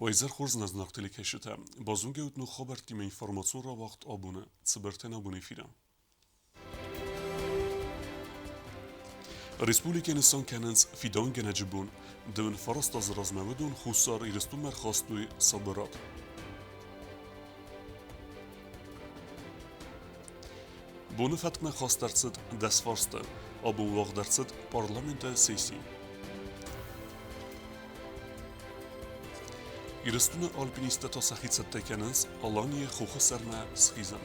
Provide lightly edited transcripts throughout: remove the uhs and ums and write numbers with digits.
Уӕ изӕр хорз, нӕ зынаргъ телекӕсджытӕ! Базонгӕ ут ног хабӕрттимӕ информацион рауагъд абоны цыбыртӕн абоны эфиры. Республикӕйы нысан кӕнынц фидауынгӕнӕджы бон. Дыууын фараст азы размӕ уыдон Хуссар Ирыстонмӕ ӕрхастой сабырад. Боны фӕткмӕ хаст ӕрцыд 10 фарсты. Абон уагъд ӕрцыд парламенты сесси. Ирыстоны альпинисттӕ та сӕхи цӕттӕ кӕнынц Аланийы хохы сӕрмӕ схизын.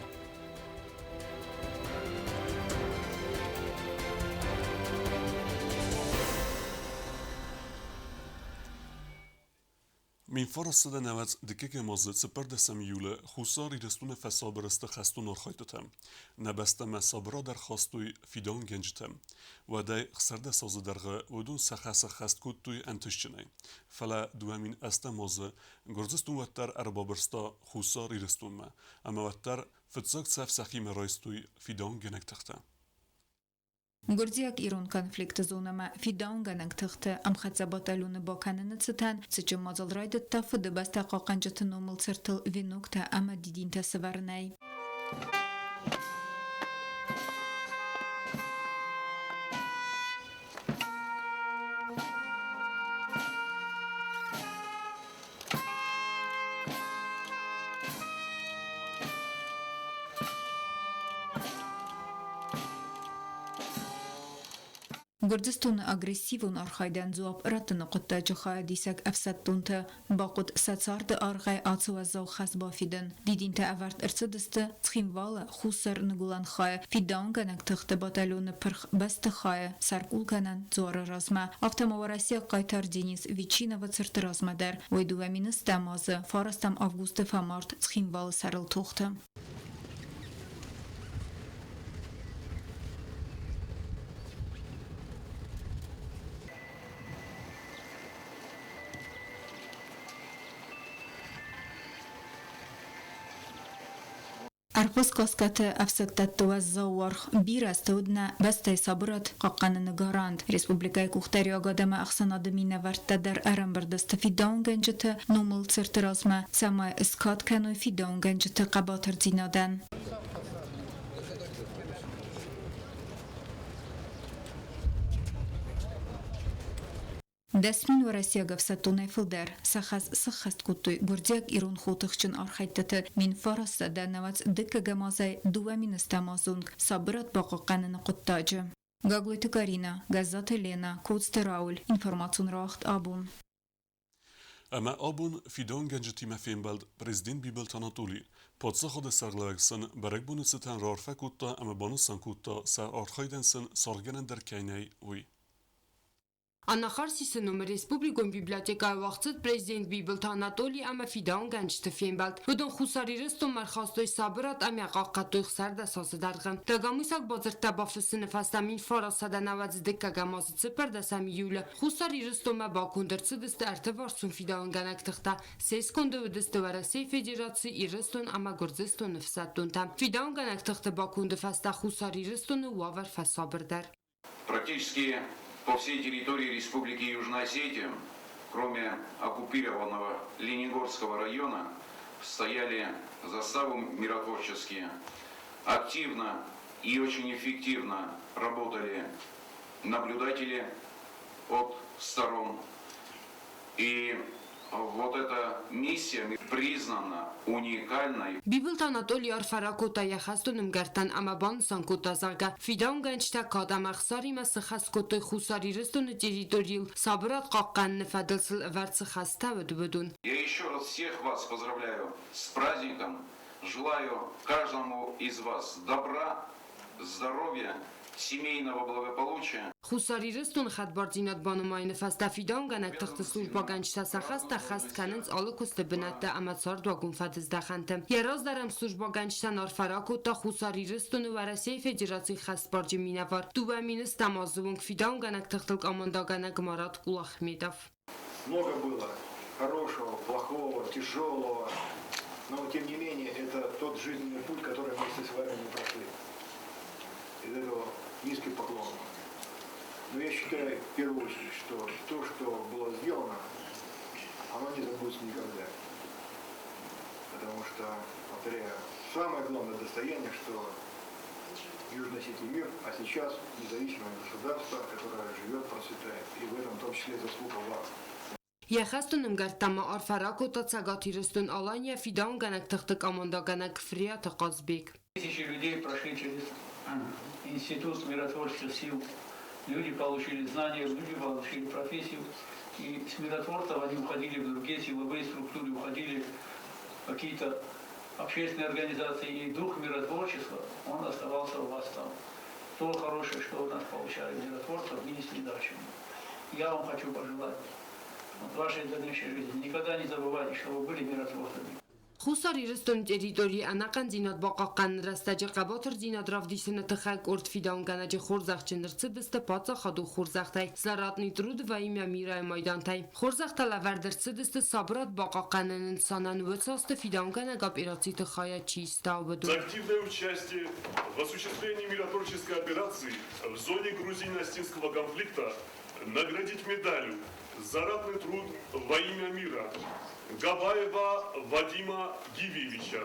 Минфарасады нӕуӕдз дыккӕгӕм азы цыппӕрдӕсӕм июлы Хуссар Ирыстоны фӕсабыр сты хӕстон архайдтытӕ. Нӕ бӕстӕмӕ сабырад ӕрхастой фидауынгӕнджытӕ. Уӕдӕй 16 азы дӕргъы уыдон сӕ хӕс ӕххӕст кодтой ӕнтыстджынӕй. Фӕлӕ 2008 азы Гуырдзыстон уӕддӕр ӕрбабырста Хуссар Ирыстонмӕ ӕмӕ уӕддӕр фыццаг цӕф сӕхимӕ райстой фидауынгӕнӕг тыхтӕ. Гуырдзиаг-ирон конфликты зонӕмӕ фидауынгӕнӕг тыхты ӕмхӕццӕ батальоны бакӕныны цытӕн цытджын мадзал райдыдта Фыдыбӕстӕ хъахъхъӕнджыты номыл цыртыл веноктӕ ӕмӕ дидинтӕ сӕвӕрынӕй. Гуырдзыстоны агрессивон архайдӕн дзуапп раттыны хъуыддаджы хайадисӕг ӕфсӕддонтӕ бахъуыд сӕ царды аргъӕй ацы уӕззау хӕс бафидын. Дидинтӕ ӕвӕрд ӕрцыдысты Цхинвалы хуссар-ныгуылӕн хайы фидауынгӕнӕг тыхты батальоны пырх бӕстыхайы сӕркъулгӕнӕн дзуары размӕ, афтӕ ма уӕрӕсейаг хъайтар Денис Ветчиновы цырты размӕ дӕр. Уый 2010 азы фарӕстӕм августы фӕмард Цхинвалы сӕрыл тохты. Ӕрхъуыскъоскӕты ӕфсӕддӕтты уӕззау уаргъ бирӕ азты уыд нӕ бӕстӕйы сабырад хъахъхъӕныны гарант. Республикӕйы къухдариуӕгад ӕмӕ ӕхсӕнады минӕвӕрттӕ дӕр ӕрӕмбырд сты фидауынгӕнджыты номыл цырты размӕ, цӕмӕй скад кӕной фидауынгӕнджыты хъӕбатырдзинадӕн. 10 000 уӕрӕсейаг ӕфсӕддонӕй фылдӕр сӕ хӕс сӕххӕст кодтой гуырдзиаг-ирон хотыхджын архӕйдтыты 1990 дыккӕгӕм азӕй 2000 азы онг сабырад бахъахъхъӕныны хъуыддаджы. Гаглойты Карина, Гӕззаты Лена, Коцты Рауль. Информацион рауагъд абон. Ӕмӕ абон фидауынгӕнджытимӕ фембӕлд президент Бибылты Анатоли. Паддзахады сӕргълӕууӕг сын бӕрӕгбоны цытӕн раарфӕ кодта ӕмӕ банысан кодта, сӕ архайдӕн сын саргъгӕнӕн дӕр кӕй нӕй, уый. Анахарсисы номы республикон библиотекӕйы уагъд цыд президент Бибылты Анатоли ӕмӕ фидауынгӕнджыты фембӕлд. Уыдон Хуссар Ирыстонмӕ ӕрхастой сабырад ӕмӕ хъахъхъӕдтой 16 азы дӕргъы. Дагомысаг бадзырдтӕ бафыссыны фӕстӕ 1990 дыккӕгӕм азы цыппӕрдӕсӕм июлы Хуссар Ирыстонмӕ баконд ӕрцыдысты ӕртӕварсон фидауынгӕнӕг тыхтӕ. Се сконды уыдысты Уӕрӕсейы Федераци, Ирыстон ӕмӕ Гуырдзыстоны ӕфсӕддонтӕ. Фидауынгӕнӕг тыхты баконды фӕстӕ Хуссар Ирыстоны уавӕр фӕсабырдӕр. Практически по всей территории Республики Южная Осетия, кроме оккупированного Ленингорского района, стояли заставы миротворческие. Активно и очень эффективно работали наблюдатели от сторон. И вот эта миссия признана уникальной. Бибылты Анатоли арфӕ ракодта йӕ хӕстон ӕмгӕрттӕн ӕмӕ банысан кодта, зӕгъгӕ, фидауынгӕнджытӕ кад ӕмӕ ӕхсаримӕ цы хӕс кодтой Хуссар Ирыстоны территорийыл сабырад хъахъхъӕныны фӕдыл сыл ӕвӕрд цы хӕстӕ уыд, уыдон. Я еще раз всех вас поздравляю с праздником, желаю каждому из вас добра, здоровья, семейного благополучия. Хуссар Ирыстоны хӕдбардзинад банымайыны фӕстӕ фидауынгӕнӕг тыхты службӕгӕнджытӕ сӕ хӕстӕ хӕст кӕнынц алы куысты бынӕттӕ ӕмӕ цардуагон фӕдыздӕхӕнты. Йӕ раздӕрӕм службӕгӕнджытӕн арфӕ ракодта Хуссар Ирыстоны Уӕрӕсейы Федерацийы хӕстбарджын минӕвар, 2 000 азы онг фидауынгӕнӕг тыхтыл къамандӕгӕнӕг Марат Кулахметов. Много было хорошего, плохого, тяжелого, но тем не менее это тот жизненный путь, который мы все с вами не прошли. Из этого низкий поклон. Но я считаю, в первую очередь, что то, что было сделано, оно не забудется. никогда. Потому что, повторяю, самое главное достояние, что Южная Осетия мир, а сейчас независимое государство, которое живет, процветает. И в этом в том числе заслуга вас. Йӕ хӕстон ӕмгӕрттӕ ма арфӕ ракодта Цӕгат Ирыстон-Аланийӕ фидауынгӕнӕг тыхты командӕгӕнӕг Фриаты Хъазбег. Тысячи людей прошли через Институт миротворческих сил. Люди получили знания, люди получили профессию. И с миротворцев они уходили в другие силовые структуры, уходили в какие-то общественные организации. И дух миротворчества, он оставался у вас там. То хорошее, что у нас получали миротворцев, вынесли дальше. Я вам хочу пожелать в вашей дальнейшей жизни никогда не забывайте, что вы были миротворцами. Хуссар Ирыстоны территорийы ӕнӕхъӕндзинад бахъахъхъӕныны рӕстӕджы хъӕбатырдзинад равдисыны тыххӕй къорд фидауынгӕнӕджы хорзӕхджын ӕрцыдысты паддзахадон хорзӕхтӕй За ратный труд во имя мира-йы майдантӕй. Хорзӕхтӕ лӕвӕрд ӕрцыдысты сабырад бахъахъхъӕныны нысанӕн уыцы азты фидауынгӕнӕг операциты хайад чи иста, уыдон. За активное участие в осуществлении миротворческой операции в зоне грузино-осетинского конфликта наградить медалью за ратный труд во имя мира Габаева Вадима Гивиевича.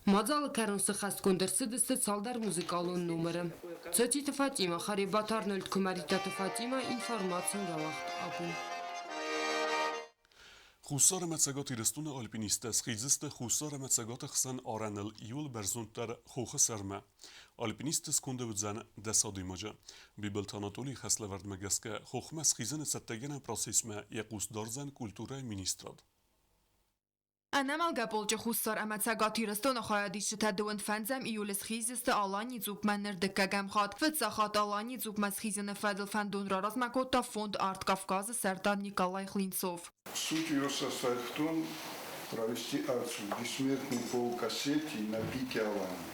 Мадзалы кӕрон сыххӕстгонд ӕрцыдысты цалдӕр музыкалон номыры. Цоциты Фатимӕ, Харебаты Арнольд, Куымӕридтаты Фатимӕ, информацион рауагъд абон. Хуссар ӕмӕ Цӕгат Ирыстоны альпинисттӕ схиздзысты Хуссар ӕмӕ Цӕгаты хсӕн арӕныл иууыл бӕрзонддӕр хохы сӕрмӕ. Альпинистты сконды уыдзӕн 10 адӕймаджы. Бибылты Анатолийы хӕслӕвӕрдмӕ гӕсгӕ хохмӕ схизыны цӕттӕгӕнӕн процессмӕ йӕ хъус дардзӕн культурӕйы министрад. Ӕнӕмӕлгӕ полчъы Хуссар ӕмӕ Цӕгат Ирыстоны хайадисджытӕ дыууын фӕндзӕм июлы схиздзысты Аланийы цъупмӕ ныр дыккӕгӕм хатт. Фыццаг хатт Аланийы цъупмӕ схизыны фӕдыл фӕндон раразмӕ кодта фонд Арт Кавказы сӕрдар Николай Хлынцов. Суть ее состоит в том, провести акцию «Бессмертный полк Осетии» на пике Алании.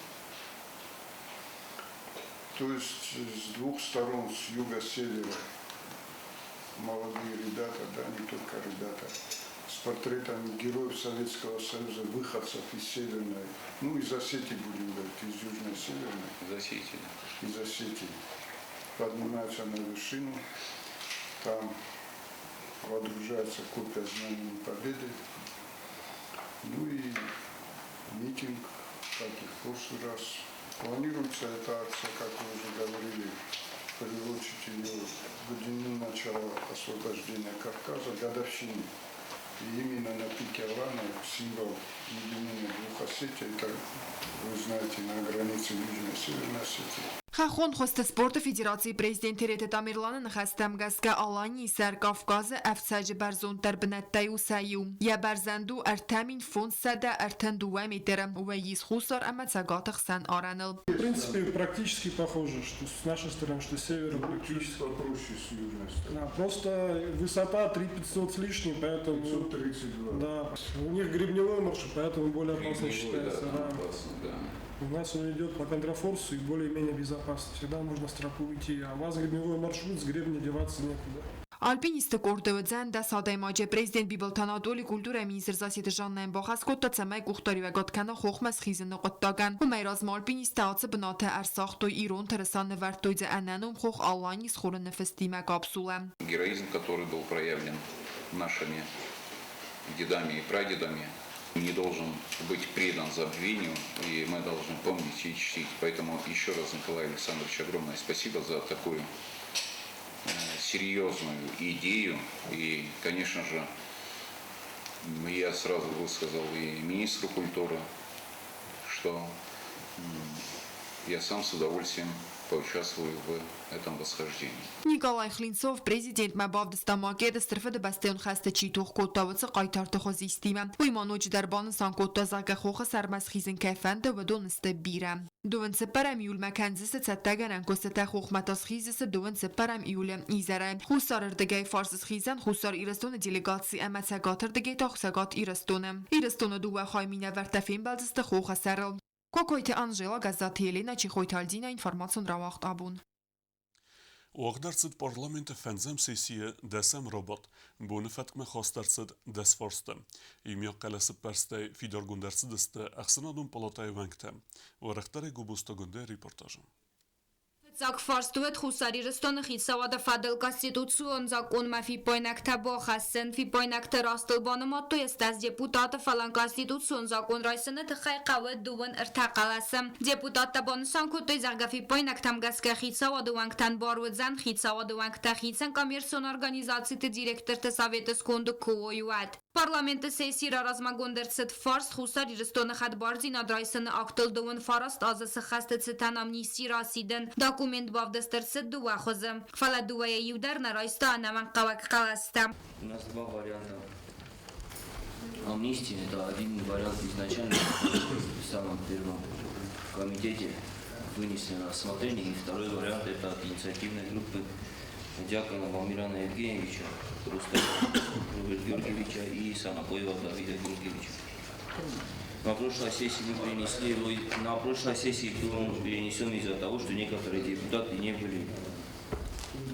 То есть с двух сторон, с юга, с севера, молодые ребята, да, не только ребята, с портретами героев Советского Союза, выходцев из Северной, ну, из Осетии, будем говорить, из Южной Северной. Из Осетии. Из Осетии. Поднимаются на вершину, там водружается копия Знамени Победы. Ну и митинг, как и в прошлый раз. Планируется эта акция, как вы уже говорили, приурочить ее к дню начала освобождения Кавказа, годовщине. И именно на пике Алана символ единения двух Осетий, это, вы знаете, на границе Южной и Северной Осетии. Хӕххон хуызты спорты федерацийы президент Тереты Тамерланы ныхӕстӕм гӕсгӕ Аланийы сӕр Кавказы ӕфцӕджы бӕрзонддӕр бынӕттӕй у сӕ иу. Йӕ бӕрзӕнд у 3532 метры, вӕййы Хуссар ӕмӕ Цӕгаты хсӕн арӕныл. В принципе, практически похоже, что с нашей стороны, что с севера практически. Попроще с южной стороны. Да, просто высота 3500 с лишним, поэтому... 532. Да, у них гребневой маршрут, поэтому более опасно считается. Да, Да. опасно, да. У нас он идет по контрафорсу и более-менее безопасно. Всегда можно с тропы уйти, а у вас гребневой маршрут, с гребня деваться некуда. Альпинистты къорды уыдзӕн 10 адӕймаджы. Президент Бибылты Анатоли культурӕйы министр Зассеты Жаннӕйӕн бахӕс кодта, цӕмӕй къухдариуӕгад кӕна хохмӕ схизыны хъуыддагӕн. Уымӕй размӕ альпинисттӕ ацы бынаты ӕрсагътой ирон тырыса, нывӕрдтой дзы ӕнӕном хох Алани схорыны фыстимӕ капсулӕ. Героизм, который был проявлен нашими дедами и прадедами, не должен быть предан забвению, и мы должны помнить и чтить. Поэтому еще раз, Николай Александрович, огромное спасибо за такую серьезную идею. И, конечно же, я сразу высказал и министру культуры, что я сам с удовольствием поучаствую в этом восхождении. Николай Хлинцов президентмӕ бавдыста макет Стыр Фыдыбӕстӕйон хӕсты чи тох кодта, уыцы хъайтарты хуызистимӕ. Уый ма ноджыдӕр банысан кодта, зӕгъгӕ, хохы сӕрмӕ схизын кӕй фӕнды, уыдон сты бирӕ. Дыууын цыппӕрӕм июлмӕ кӕндзысты цӕттӕгӕнӕн куыстытӕ, хохмӕ та схиздзысты дыууын цыппӕрӕм июлы изӕрӕй. Хуссарырдыгӕй фарс схиздзӕн Хуссар Ирыстоны делегаци ӕмӕ цӕгатырдыгӕй та Цӕгат Ирыстоны. Ирыстоны дыууӕ хай минӕвӕрттӕ фембӕлдзысты хохы сӕрыл. Кокойты Анжела, Гӕззаты Еленӕ, Чехойты Альдина, информацион рауагъд абон. Уагъд ӕрцыд парламенты фӕндзӕм сессийы дӕсӕм рабадт. Боны фӕткмӕ хаст ӕрцыд 10 фарсты. Иумиаг хъӕлӕсыппӕрстӕй фидаргонд ӕрцыдысты ӕхсӕнадон палатӕйы уӕнгтӕ. Уӕрӕхдӕрӕй Гобозты Гундӕйы репортажы. Фыццаг фарст уыд Хуссар Ирыстоны хицауады фӕдыл конституцион закъонмӕ фиппаинӕгтӕ бахӕссын. Фиппаинӕгты растыл банымадтой 80 депутаты, фӕлӕ конституцион закъон райсыны тыххӕй хъӕуы дыууын ӕртӕ хъӕлӕсы. Депутаттӕ банысан кодтой, зӕгъгӕ, фиппаинӕгтӕм гӕсгӕ хицауады уӕнгтӕн бар уыдзӕн хицауады уӕнгтӕ хицӕн коммерцион организациты директорты советы сконды куы уой, уӕд. Парламенты сессийы раразмӕгонд ӕрцыд фарст Хуссар Ирыстоны хӕдбардзинад райсыны актыл 29 азы сыххӕсты цытӕн амнисти расидын. Документ бавдыст ӕрцыд дыууӕ хуызы, фӕлӕ дыууӕйӕ иу дӕр нӕ райста ӕнӕмӕнгхъӕуӕг хъӕлӕстӕ. У нас два варианта амнистии. Это один вариант изначально в самом первом комитете вынесли на рассмотрение. И второй вариант это от инициативной группы Дьяконова Амирана Евгеньевича, Рустама Роберта Георгиевича и Санакоева Давида Георгиевича. На прошлой сессии мы перенесли его, на прошлой сессии был он перенесен из-за того, что некоторые депутаты не были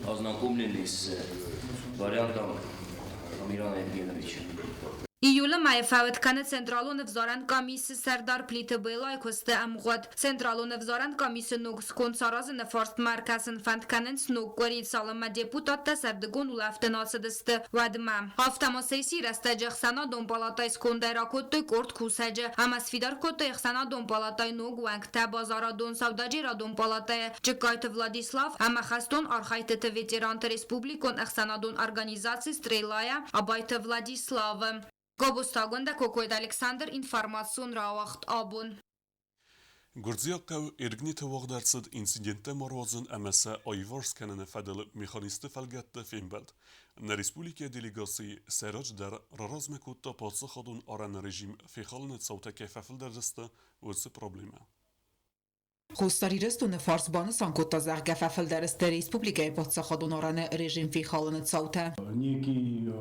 ознакомлены с вариантом Амирана Евгеньевича. Июлы мӕйы фӕуд кӕны Централон ӕвзарӕн къамисы сӕрдар Плиты Белайы куысты ӕмгъуыд. Централон ӕвзарӕн къамисы ног сконд саразыны фарстмӕ ӕркӕсын фӕнд кӕнынц ног къуыри, цалынмӕ депутаттӕ сӕрдыгон улӕфты ацыдысты, уӕдмӕ. Афтӕ ма сессийы рӕстӕджы ӕхсӕнадон палатӕйы скондӕй ракодтой къорд кусӕджы ӕмӕ сфидар кодтой ӕхсӕнадон палатӕйы ног уӕнгтӕ базарадон сӕудӕджерадон палатӕйы Джыккайты Владислав ӕмӕ хӕстон архӕйдтыты ветеранты республикон ӕхсӕнадон организаци «Стрела-йӕ» Абайты Владиславы. Гобозтагондӕ Кокойты Александр информацион рауагъд абон. Гуырдзиаг хъӕу Эргнеты уагъд ӕрцыд инциденттӕ ма руадзын ӕмӕ сӕ аиварс кӕныны фӕдыл механизмты фӕлгӕтты фембӕлд. Нӕ республикӕйы делегацийы сӕйраджыдӕр раразмӕ кодта паддзахадон арӕны режим фехалыны цаутӕ кӕй фӕфылдӕр сты, уыцы проблемӕ. Хуссар Ирыстоны фарс банысан кодта, зӕгъгӕ, фӕфылдӕр сты республикӕйы паддзахадон арӕны режим фехалыны цаутӕ. Некий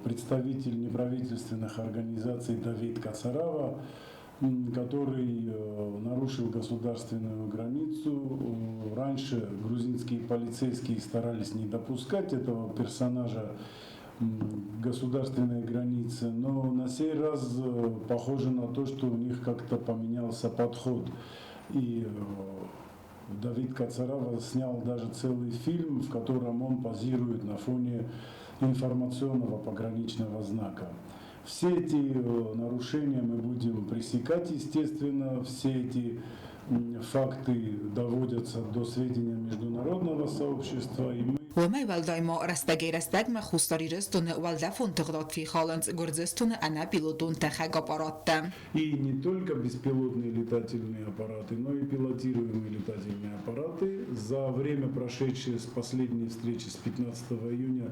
представитель неправительственных организаций Давид Кацарава, который нарушил государственную границу. Раньше грузинские полицейские старались не допускать этого персонажа государственной границы, но на сей раз похоже на то, что у них как-то поменялся подход. И Давид Кацарава снял даже целый фильм, в котором он позирует на фоне информационного пограничного знака. Все эти нарушения мы будем пресекать, естественно, все эти факты доводятся до сведения международного сообщества. И мы Уымӕй уӕлдай ма рӕстӕгӕй-рӕстӕгмӕ Хуссар Ирыстоны уӕлдӕфон тыгъдад фехалынц Гуырдзыстоны ӕнӕпилотон тӕхӕг аппараттӕ. И не только беспилотные летательные аппараты, но и пилотируемые летательные аппараты. За время, прошедшее с последней встречи с 15 июня,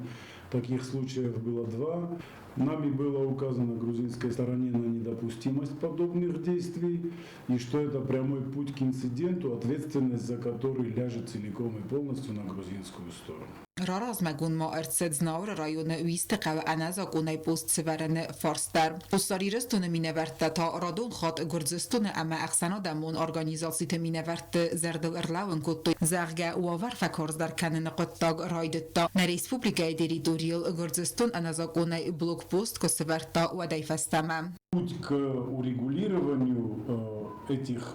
таких случаев было два. Нами было указано грузинской стороне на недопустимость подобных действий и что это прямой путь к инциденту, ответственность за который ляжет целиком и полностью на грузинскую сторону. Раразмӕгонд ма ӕрцыд Знауыры районы Уисты хъӕуы ӕнӕзакъонӕй пост сӕвӕрыны фарст дӕр. Хуссар Ирыстоны минӕвӕрттӕ та радон хатт Гуырдзыстоны ӕмӕ ӕхсӕнадӕмон организациты минӕвӕртты зӕрдыл ӕрлӕууын кодтой, зӕгъгӕ, уавӕр фӕкарздӕр кӕныны хъуыддаг райдыдта нӕ республикӕйы территорийыл Гуырдзыстон ӕнӕзакъонӕй блокпост куы сӕвӕрдта, уӕдӕй фӕстӕмӕ. Путь к урегулированию этих,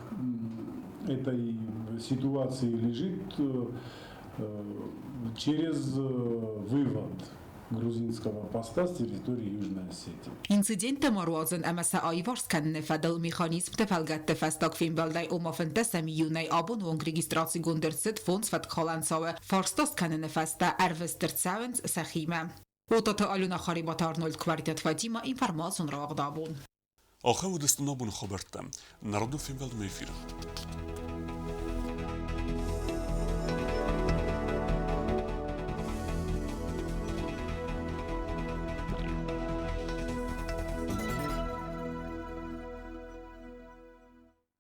этой ситуации лежит через вывод грузинского поста с территории Южной Осетии. Инциденттӕ ма руадзын ӕмӕ сӕ аиварс кӕныны фӕдыл механизмты фӕлгӕтты фӕстаг фембӕлдӕй ома 15 июнӕй абоны онг регистрацигонд ӕрцыд фондз фӕткхалӕн цауы фарста скӕныны фӕстӕ ӕрвыст ӕрцӕуынц сӕхимӕ. Отаты Алена Харибаты Арнольд Квартет Фатима информацион рауагъд абон. Ахӕм уыдысты нӕ абоны хабӕрттӕ. Народон фембӕлдмӕ эфиры.